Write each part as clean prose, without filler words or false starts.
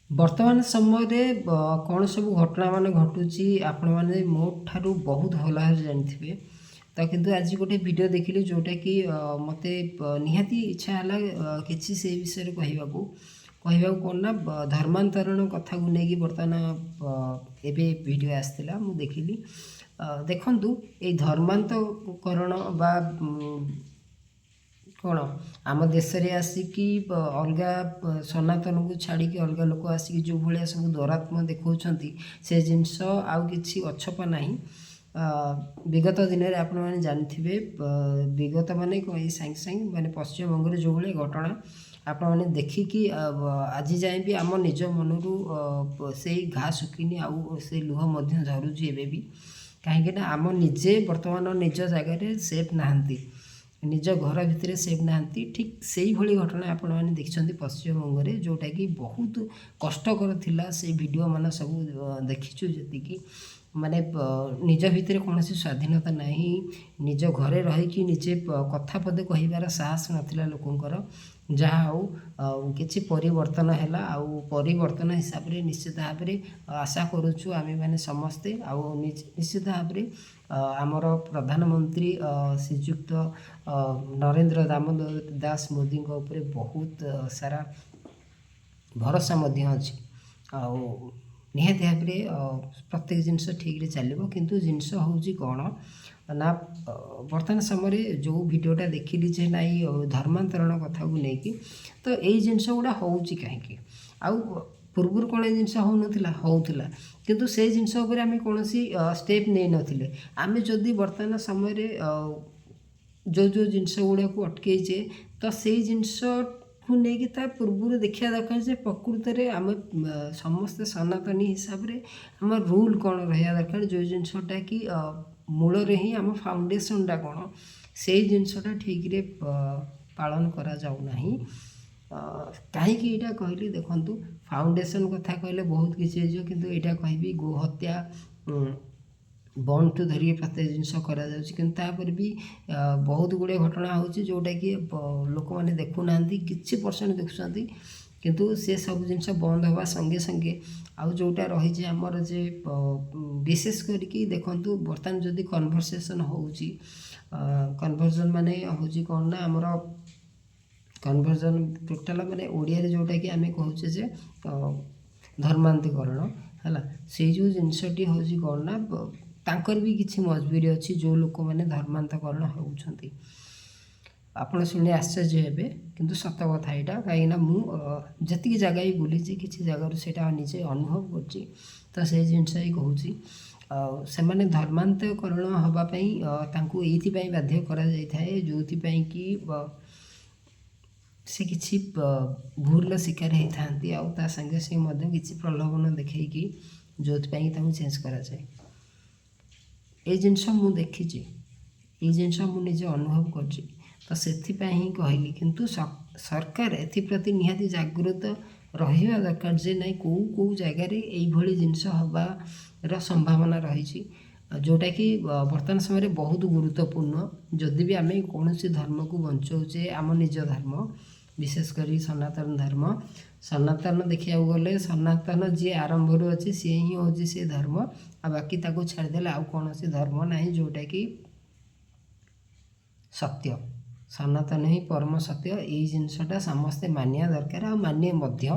ବର୍ତ୍ତମାନ ସମୟରେ କ'ଣ ସବୁ ଘଟଣାମାନ ଘଟୁଛି, ଆପଣମାନେ ମୋ ଠାରୁ ବହୁତ ଭଲ ଭାବରେ ଜାଣିଥିବେ। ତ କିନ୍ତୁ ଆଜି ଗୋଟେ ଭିଡ଼ିଓ ଦେଖିଲି, ଯେଉଁଟାକି ମୋତେ ନିହାତି ଇଚ୍ଛା ହେଲା କିଛି ସେଇ ବିଷୟରେ କହିବାକୁ। କହିବାକୁ କ'ଣ ନା ଧର୍ମାନ୍ତରଣ କଥାକୁ ନେଇକି ବର୍ତ୍ତମାନ ଏବେ ଭିଡ଼ିଓ ଆସିଥିଲା, ମୁଁ ଦେଖିଲି। ଦେଖନ୍ତୁ, ଏଇ ଧର୍ମାନ୍ତକରଣ ବା କ'ଣ ଆମ ଦେଶରେ ଆସିକି ଅଲଗା ସନାତନକୁ ଛାଡ଼ିକି ଅଲଗା ଲୋକ ଆସିକି ଯେଉଁ ଭଳିଆ ସବୁ ଦୌରାତ୍ମ୍ୟ ଦେଖାଉଛନ୍ତି, ସେ ଜିନିଷ ଆଉ କିଛି ଅଛପା ନାହିଁ। ବିଗତ ଦିନରେ ଆପଣମାନେ ଜାଣିଥିବେ, ବିଗତ ମାନେ କ'ଣ, ଏଇ ସାଙ୍ଗେ ସାଙ୍ଗେ ମାନେ ପଶ୍ଚିମବଙ୍ଗରେ ଯେଉଁଭଳି ଘଟଣା ଆପଣମାନେ ଦେଖିକି ଆଜି ଯାଏଁ ବି ଆମ ନିଜ ମନରୁ ସେଇ ଘା ଶୁଖିନି ଆଉ ସେ ଲୁହ ମଧ୍ୟ ଝରୁଛି ଏବେ ବି। କାହିଁକିନା ଆମ ନିଜେ ବର୍ତ୍ତମାନ ନିଜ ଜାଗାରେ ସେଫ୍ ନାହାନ୍ତି, ନିଜ ଘର ଭିତରେ ସେଫ୍ ନାହାନ୍ତି। ଠିକ୍ ସେଇଭଳି ଘଟଣା ଆପଣମାନେ ଦେଖିଛନ୍ତି ପଶ୍ଚିମବଙ୍ଗରେ, ଯେଉଁଟାକି ବହୁତ କଷ୍ଟକର ଥିଲା। ସେଇ ଭିଡ଼ିଓ ମାନ ସବୁ ଦେଖିଛୁ ଯେତିକି, ମାନେ ନିଜ ଭିତରେ କୌଣସି ସ୍ୱାଧୀନତା ନାହିଁ, ନିଜ ଘରେ ରହିକି ନିଜେ କଥା ପଦେ କହିବାର ସାହସ ନଥିଲା ଲୋକଙ୍କର। ଯାହା ହଉ, ଆଉ କିଛି ପରିବର୍ତ୍ତନ ହେଲା। ଆଉ ପରିବର୍ତ୍ତନ ହିସାବରେ ନିଶ୍ଚିତ ଭାବରେ ଆଶା କରୁଛୁ ଆମେମାନେ ସମସ୍ତେ। ଆଉ ନିଶ୍ଚିତ ଭାବରେ ଆମର ପ୍ରଧାନମନ୍ତ୍ରୀ ଶ୍ରୀଯୁକ୍ତ ନରେନ୍ଦ୍ର ଦାମୋଦର ଦାସ ମୋଦିଙ୍କ ଉପରେ ବହୁତ ସାରା ଭରସା ମଧ୍ୟ ଅଛି। ଆଉ ନିହାତି ଭାବରେ ପ୍ରତ୍ୟେକ ଜିନିଷ ଠିକ୍ରେ ଚାଲିବ। କିନ୍ତୁ ଜିନିଷ ହେଉଛି କ'ଣ ନା, ବର୍ତ୍ତମାନ ସମୟରେ ଯେଉଁ ଭିଡ଼ିଓଟା ଦେଖିଲି ଯେ ନାଇଁ, ଧର୍ମାନ୍ତରଣ କଥାକୁ ନେଇକି ତ ଏଇ ଜିନିଷ ଗୁଡ଼ା ହେଉଛି କାହିଁକି? ଆଉ ପୂର୍ବରୁ କ'ଣ ଏ ଜିନିଷ ହେଉନଥିଲା? ହେଉଥିଲା, କିନ୍ତୁ ସେଇ ଜିନିଷ ଉପରେ ଆମେ କୌଣସି ଷ୍ଟେପ୍ ନେଇନଥିଲେ। ଆମେ ଯଦି ବର୍ତ୍ତମାନ ସମୟରେ ଯେଉଁ ଯେଉଁ ଜିନିଷ ଗୁଡ଼ାକୁ ଅଟକେଇଛେ, ତ ସେଇ ଜିନିଷକୁ ନେଇକି ତା ପୂର୍ବରୁ ଦେଖିବା ଦରକାର ଯେ ପ୍ରକୃତରେ ଆମେ ସମସ୍ତେ ସନାତନୀ ହିସାବରେ ଆମ ରୁଲ୍ କ'ଣ ରହିବା ଦରକାର, ଯେଉଁ ଜିନିଷଟା କି ମୂଳରେ ହିଁ ଆମ ଫାଉଣ୍ଡେସନଟା କ'ଣ, ସେଇ ଜିନିଷଟା ଠିକ୍ରେ ପାଳନ କରାଯାଉନାହିଁ। କାହିଁକି ଏଇଟା କହିଲି? ଦେଖନ୍ତୁ, ଫାଉଣ୍ଡେସନ୍ କଥା କହିଲେ ବହୁତ କିଛି ହେଇଯିବ, କିନ୍ତୁ ଏଇଟା କହିବି, ଗୋ ହତ୍ୟା ବଣ୍ଡଠୁ ଧରିକି ପ୍ରତ୍ୟେକ ଜିନିଷ କରାଯାଉଛି, କିନ୍ତୁ ତାପରେ ବି ବହୁତ ଗୁଡ଼ିଏ ଘଟଣା ହେଉଛି ଯେଉଁଟାକି ଲୋକମାନେ ଦେଖୁନାହାନ୍ତି, କିଛି ପରସେଣ୍ଟ ଦେଖୁଛନ୍ତି। କିନ୍ତୁ ସେ ସବୁ ଜିନିଷ ବନ୍ଦ ହେବା ସଙ୍ଗେ ସଙ୍ଗେ ଆଉ ଯେଉଁଟା ରହିଛି ଆମର ଯେ ବିଶେଷ କରିକି ଦେଖନ୍ତୁ, ବର୍ତ୍ତମାନ ଯଦି କନଭରସେସନ୍ ହେଉଛି, କନଭର୍ଜନ୍ ମାନେ ହେଉଛି କ'ଣ ନା ଆମର କନଭର୍ଜନ୍ ଟୋଟାଲ ମାନେ ଓଡ଼ିଆରେ ଯେଉଁଟାକି ଆମେ କହୁଛେ ଯେ ଧର୍ମାନ୍ତକରଣ ହେଲା। ସେଇ ଯେଉଁ ଜିନିଷଟି ହେଉଛି କ'ଣ ନା, ତାଙ୍କର ବି କିଛି ମଜବୁରି ଅଛି, ଯେଉଁ ଲୋକମାନେ ଧର୍ମାନ୍ତକରଣ ହେଉଛନ୍ତି। ଆପଣ ଶୁଣି ଆଶ୍ଚର୍ଯ୍ୟ ହେବେ, କିନ୍ତୁ ସତ କଥା ଏଇଟା। କାହିଁକିନା ମୁଁ ଯେତିକି ଜାଗା ବି ବୁଲିଛି, କିଛି ଜାଗାରୁ ସେଇଟା ନିଜେ ଅନୁଭବ କରୁଛି, ତ ସେଇ ଜିନିଷ ହିଁ କହୁଛି। ଆଉ ସେମାନେ ଧର୍ମାନ୍ତକରଣ ହେବା ପାଇଁ ତାଙ୍କୁ ଏଇଥିପାଇଁ ବାଧ୍ୟ କରାଯାଇଥାଏ, ଯେଉଁଥିପାଇଁ କି ସେ କିଛି ଭୁଲର ଶିକାର ହେଇଥାନ୍ତି, ଆଉ ତା ସାଙ୍ଗେ ସାଙ୍ଗେ ମଧ୍ୟ କିଛି ପ୍ରଲୋଭନ ଦେଖେଇକି ଯେଉଁଥିପାଇଁ କି ତାଙ୍କୁ ଚେଞ୍ଜ କରାଯାଏ। ଏଇ ଜିନିଷ ମୁଁ ଦେଖିଛି, ଏଇ ଜିନିଷ ମୁଁ ନିଜେ ଅନୁଭବ କରିଛି, ତ ସେଥିପାଇଁ ହିଁ କହିଲି। କିନ୍ତୁ ସରକାର ଏଥିପ୍ରତି ନିହାତି ଜାଗୃତ ରହିବା ଦରକାର ଯେ ନାଇଁ, କେଉଁ କେଉଁ ଜାଗାରେ ଏଇଭଳି ଜିନିଷ ହେବାର ସମ୍ଭାବନା ରହିଛି, ଯେଉଁଟାକି ବର୍ତ୍ତମାନ ସମୟରେ ବହୁତ ଗୁରୁତ୍ୱପୂର୍ଣ୍ଣ। ଯଦି ବି ଆମେ କୌଣସି ଧର୍ମକୁ ବଞ୍ଚଉଛେ, ଆମ ନିଜ ଧର୍ମ, ବିଶେଷ କରି ସନାତନ ଧର୍ମ। ସନାତନ ଦେଖିବାକୁ ଗଲେ, ସନାତନ ଯିଏ ଆରମ୍ଭରୁ ଅଛି, ସିଏ ହିଁ ହେଉଛି ସେ ଧର୍ମ। ଆଉ ବାକି ତାକୁ ଛାଡ଼ିଦେଲେ ଆଉ କୌଣସି ଧର୍ମ ନାହିଁ ଯେଉଁଟାକି ସତ୍ୟ। ସନାତନ ହିଁ ପରମ ସତ୍ୟ। ଏଇ ଜିନିଷଟା ସମସ୍ତେ ମାନିବା ଦରକାର, ଆଉ ମାନିବେ ମଧ୍ୟ,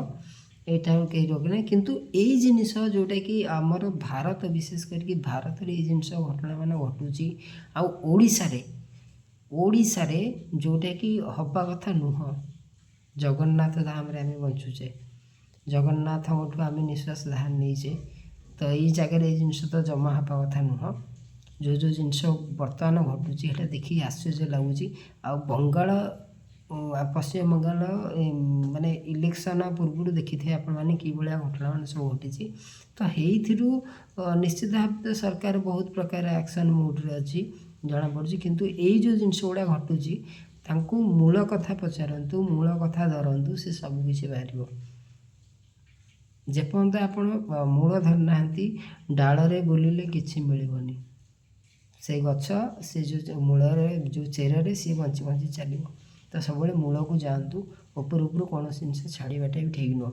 ଏଇଟାକୁ କେହି ରୋକ ନାହିଁ। କିନ୍ତୁ ଏଇ ଜିନିଷ ଯେଉଁଟାକି ଆମର ଭାରତ, ବିଶେଷ କରିକି ଭାରତରେ ଏଇ ଜିନିଷ ଘଟଣା ମାନ ଘଟୁଛି, ଆଉ ଓଡ଼ିଶାରେ ଯେଉଁଟାକି ହେବା କଥା ନୁହଁ। ଜଗନ୍ନାଥ ଧାମରେ ଆମେ ବଞ୍ଚୁଛେ, ଜଗନ୍ନାଥଙ୍କଠୁ ଆମେ ନିଶ୍ୱାସ ଧାର ନେଇଛେ, ତ ଏଇ ଜାଗାରେ ଏଇ ଜିନିଷ ତ ଜମା ହେବା କଥା ନୁହଁ। ଯେଉଁ ଯେଉଁ ଜିନିଷ ବର୍ତ୍ତମାନ ଘଟୁଛି, ସେଇଟା ଦେଖିକି ଆଶ୍ଚର୍ଯ୍ୟ ଲାଗୁଛି। ଆଉ ବଙ୍ଗାଳ, ପଶ୍ଚିମବଙ୍ଗାଳ ମାନେ ଇଲେକ୍ସନ୍ ପୂର୍ବରୁ ଦେଖିଥିବେ ଆପଣମାନେ କିଭଳିଆ ଘଟଣା ମାନେ ସବୁ ଘଟିଛି। ତ ହେଇଥିରୁ ନିଶ୍ଚିତ ଭାବରେ ସରକାର ବହୁତ ପ୍ରକାର ଆକ୍ସନ୍ ମୁଡ଼୍ରେ ଅଛି ଜଣାପଡ଼ୁଛି। କିନ୍ତୁ ଏଇ ଯେଉଁ ଜିନିଷ ଗୁଡ଼ା ଘଟୁଛି, ତାଙ୍କୁ ମୂଳ କଥା ପଚାରନ୍ତୁ, ମୂଳ କଥା ଧରନ୍ତୁ, ସେ ସବୁ କିଛି ବାହାରିବ। ଯେପର୍ଯ୍ୟନ୍ତ ଆପଣ ମୂଳ ଧରିନାହାନ୍ତି, ଡାଳରେ ବୁଲିଲେ କିଛି ମିଳିବନି। ସେ ଗଛ ସେ ଯେଉଁ ମୂଳରେ, ଯେଉଁ ଚେରରେ ସିଏ ବଞ୍ଚି ବଞ୍ଚି ଚାଲିବ। ତ ସବୁବେଳେ ମୂଳକୁ ଯାଆନ୍ତୁ, ଉପରୁ ଉପରୁ କୌଣସି ଜିନିଷ ଛାଡ଼ିବାଟା ବି ଠିକ୍ ନୁହଁ।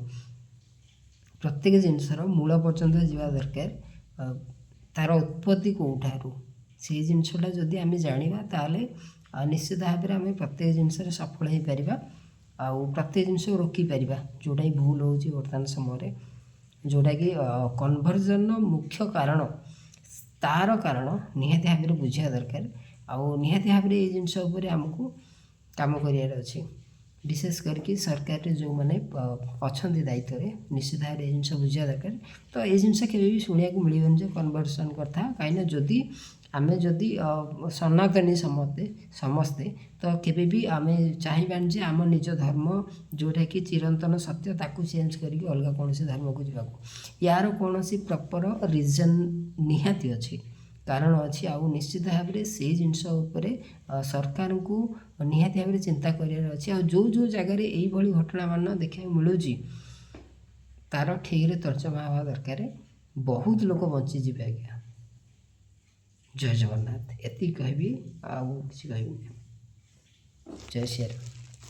ପ୍ରତ୍ୟେକ ଜିନିଷର ମୂଳ ପର୍ଯ୍ୟନ୍ତ ଯିବା ଦରକାର। ତା'ର ଉତ୍ପତ୍ତି କେଉଁଠାରୁ, ସେଇ ଜିନିଷଟା ଯଦି ଆମେ ଜାଣିବା, ତାହେଲେ ନିଶ୍ଚିତ ଭାବରେ ଆମେ ପ୍ରତ୍ୟେକ ଜିନିଷରେ ସଫଳ ହେଇପାରିବା ଆଉ ପ୍ରତ୍ୟେକ ଜିନିଷକୁ ରୋକିପାରିବା, ଯେଉଁଟାକି ଭୁଲ ହେଉଛି ବର୍ତ୍ତମାନ ସମୟରେ, ଯେଉଁଟାକି କନଭର୍ଜନର ମୁଖ୍ୟ କାରଣ। ତା'ର କାରଣ ନିହାତି ଭାବରେ ବୁଝିବା ଦରକାର ଆଉ ନିହାତି ଭାବରେ ଏଇ ଜିନିଷ ଉପରେ ଆମକୁ କାମ କରିବାର ଅଛି। ବିଶେଷ କରିକି ସରକାରରେ ଯେଉଁମାନେ ଅଛନ୍ତି ଦାୟିତ୍ୱରେ, ନିଶ୍ଚିତ ଭାବରେ ଏ ଜିନିଷ ବୁଝିବା ଦରକାର। ତ ଏଇ ଜିନିଷ କେବେ ବି ଶୁଣିବାକୁ ମିଳିବନି ଯେ କନଭର୍ସନ୍ କଥା। କାହିଁକିନା ଯଦି ଆମେ ଯଦି ସନାତନୀ ସମସ୍ତେ ସମସ୍ତେ, ତ କେବେ ବି ଆମେ ଚାହିଁବାନି ଯେ ଆମ ନିଜ ଧର୍ମ, ଯେଉଁଟାକି ଚିରନ୍ତନ ସତ୍ୟ, ତାକୁ ଚେଞ୍ଜ କରିକି ଅଲଗା କୌଣସି ଧର୍ମକୁ ଯିବାକୁ। ୟାର କୌଣସି ପ୍ରପର୍ ରିଜନ୍ ନିହାତି ଅଛି, କାରଣ ଅଛି। ଆଉ ନିଶ୍ଚିତ ଭାବରେ ସେଇ ଜିନିଷ ଉପରେ ସରକାରଙ୍କୁ ନିହାତି ଭାବରେ ଚିନ୍ତା କରିବାର ଅଛି। ଆଉ ଯେଉଁ ଯେଉଁ ଜାଗାରେ ଏଇଭଳି ଘଟଣାମାନ ଦେଖିବାକୁ ମିଳୁଛି, ତା'ର ଠିକ୍ରେ ତର୍ଜମା ହେବା ଦରକାର। ବହୁତ ଲୋକ ବଞ୍ଚିଯିବେ ଆଜ୍ଞା। ଜୟ ଜଗନ୍ନାଥ, ଏତିକି କହିବି, ଆଉ କିଛି କହିବିନି। ଜୟ ଶ୍ରୀରାମ।